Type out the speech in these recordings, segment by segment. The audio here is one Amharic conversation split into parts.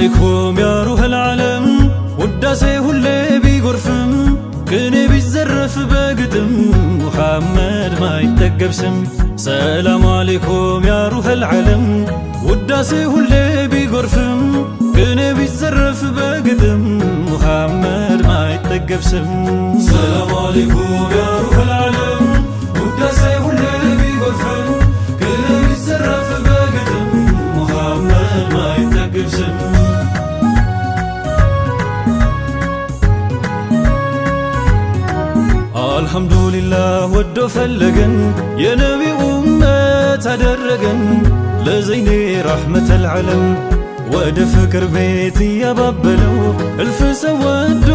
አለይኩም ያ ሩህል ዓለም፣ ውዳሴ ሁሌ ቢጎርፍም፣ ቅኔ ቢዘረፍ በግጥም፣ ሙሐመድ ማይጠገብ ስም። ሰላም አለይኩም ያ ሩህል ዓለም፣ ውዳሴ ሁሌ ቢጎርፍም፣ ቅኔ ቢዘረፍ በግጥም፣ ሙሐመድ ማይጠገብ ስም። ሰላም አለይኩም ያ ሩህል ዓለም፣ ውዳሴ ሁሌ ቢጎርፍም፣ ቅኔ ቢዘረፍ በግጥም፣ ሙሐመድ ማይጠገብ ስም። አልሐምዱሊላህ ወዶ ፈለገን፣ የነቢ ኡመት አደረገን፣ ለዘይኔ ረሕመተል ዓለም ወደ ፍቅር ቤት እያባበለው፣ እልፍ ሰው ወዶ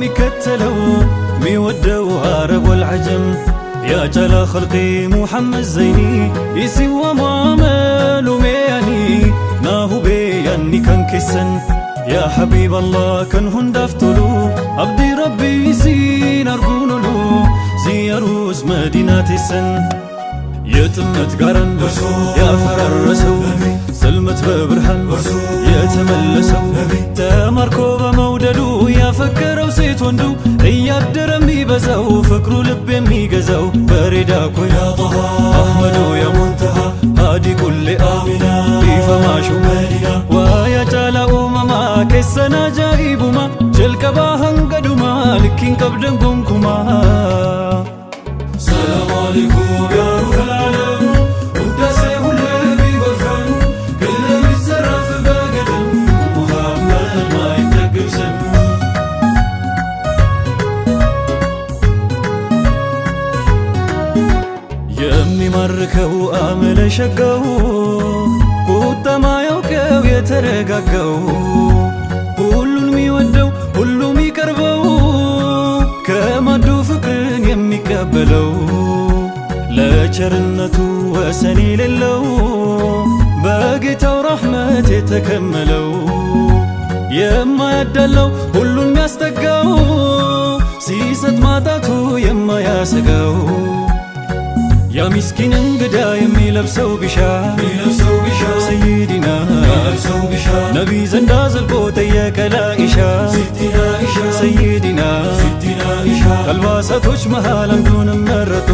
ሚከተለው፣ ሚወደው አረብ ወልዐጀም። ያ ጫላ ኸልቂ ሙሐመድ ዘይኒ ይሲዋ ማመሉ ሜያኒ ናሁቤ ያኒ ከንኬሰን ያ ሐቢብ አላህ ከን ሁንዳፍ ቶሉ አብዲ ረቢ ሲን አርጉኑሉ ዚያሩስ መዲና ቴሰን። የጥመት ጋራን ያፈራረሰው፣ ጽልመት በብርሃን የተመለሰው፣ ተማርኮ በመውደዱ ያፈቀረው ሴት ወንዱ፣ እያደረ የሚበዛው ፍቅሩ ልብ የሚገዛው፣ በሬዳ ኮ ያ ጣሃ አሕመዱ ያ ሙንተሃ ሃዲ ኩል አሚና ቢፈማሹ መዲና ዋያ ጫላ ኡመማ ኬሰና ጃኢቡማ ጀልቀባ hangaduma likkiin qabdan gonkumaa። ሰላም አለይኩም ያ ሩህል ዓለም፣ ውዳሴ ሁሌ ቢጎርፍም፣ ቅኔ ቢዘረፍ በግጥም፣ ሙሐመድ ማይጠገብ ስም። የሚማርከው አመለ ሸጋው፣ ቁጣ ማያውቀው የተረጋጋው፣ ሁሉን የሚወደው ሁሉ የሚቀርበው፣ ከማዱ ፍቅርን የሚቀበለው፣ ለቸርነቱ ወሰን የሌለው፣ በጌታው ረሕመት የተከመለው፣ የማያዳለው ሁሉን የሚያስጠጋው፣ ሲሰጥ ማጣቱ የማያሰጋው፣ ያ ሚስኪን እንግዳ የሚለብሰው ቢሻ ሰይዲና ነቢ ዘንዳ ዘልቆ ጠየቀ ላኢሻ ሰይዲና፣ ከአልባሳቶች መሃል አንዱንም መረጡ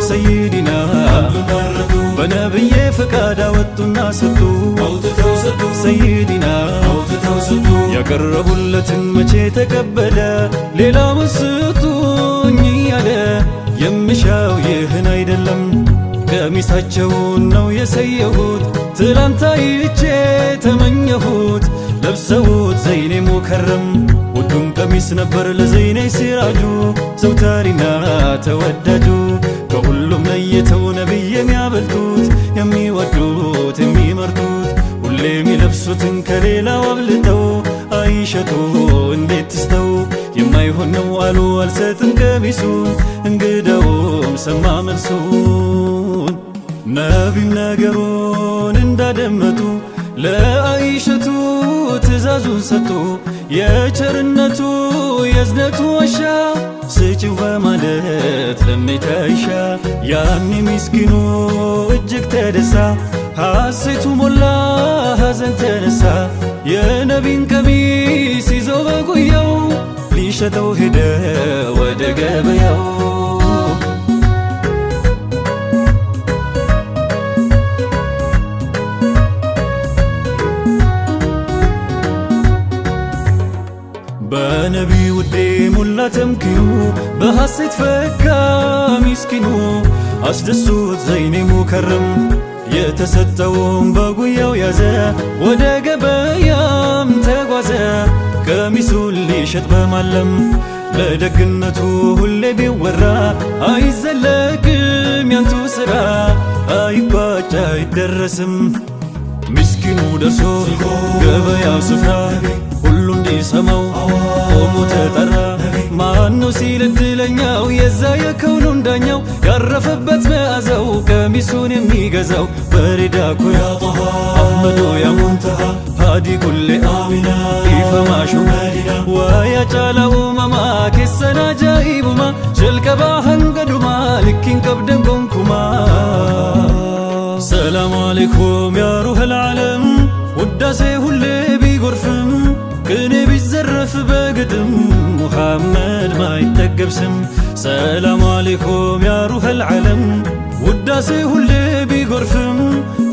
ሰይዲና፣ በነብዬ ፍቃድ አወጡና ሰጡ ሰይዲና። ያቀረቡለትን መቼ ተቀበለ፣ ሌላ ስጡኝ እያለ፣ የምሻው ይህን አይደለም፣ ቀሚሳቸውን ነው የሰየሁት፣ ትላንት አይቼ ተመኘሁት፣ ለብሰውት ዘይኔ ሙከረም ውዱን ቀሚስ ነበር ለዘይኔ ሲራጁ ዘውታሪና ተወዳጁ፣ ከሁሉም ለይተው ነቢይ የሚያበልጡት፣ የሚወዱት የሚመርጡት፣ ሁሌ የሚለብሱትን ከሌላው አብልጠው፣ አይሸቱ እንዴት ትስተው፣ የማይሆን ነው አሉ፣ አልሰጥም ቀሚሱን። እንግዳውም ሰማ መልሱን። ነቢም ነገሩን እንዳደመጡ ለአይሸቱ ትእዛዙን ሰጡ። የቸርነቱ የዝነቱ ዋሻ ስጪው በማለት ለሜታ አይሻ። ያኔ ምስኪኑ እጅግ ተደሳ፣ ሐሴቱ ሞላ፣ ሐዘን ተነሳ። የነቢን ቀሚስ ይዞ በጉያው ሊሸጠው ሄደ ወደ ገበያው። በነቢ ውዴ ሞላ ተምኪኑ፣ በሐሴት ፈካ ሚስኪኑ። አስደሱት ዘይኔ ሙከረም፣ የተሰጠውን በጉያው ያዘ፣ ወደ ገበያም ተጓዘ፣ ቀሚሱን ሊሸጥ በማለም። ለደግነቱ ሁሌ ቢወራ አይዘለቅም ያንቱ ሥራ፣ አይቋጭ አይደረስም። ምስኪኑ ደርሶ ገበያው ስፍራ ሁሉ እንዲሰማው ቆሞ ተጠራ። ማነው ሲል እድለኛው የዛ የከውኑን ዳኛው፣ ያረፈበት መዓዛው ቀሚሱን የሚገዛው፣ በሬዳኮ ያ ጣሃ አሕመዱ ያ ሙንተሃ ሃዲ ኩል አሚና ኢፈማሹ ዋያ ጫላ ኡመማ ኬሰና ጃኢቡማ ጀልቀባ hangaduma likkiin qabdan gonkumaa። ሰላም አለይኩም ያ ሩህል ዓለም፣ ውዳሴ ሁሌ በግጥም ሙሐመድ ማይጠገብ ስም። ሰላም አለይኩም ያ ሩሐል ዓለም፣ ውዳሴ ሁሌ ቢጎርፍም፣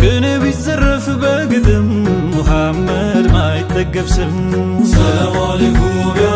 ቅኔ ቢዘረፍ በግጥም፣ ሙሐመድ ማይጠገብ ስም። ሰላም አለይኩም ያ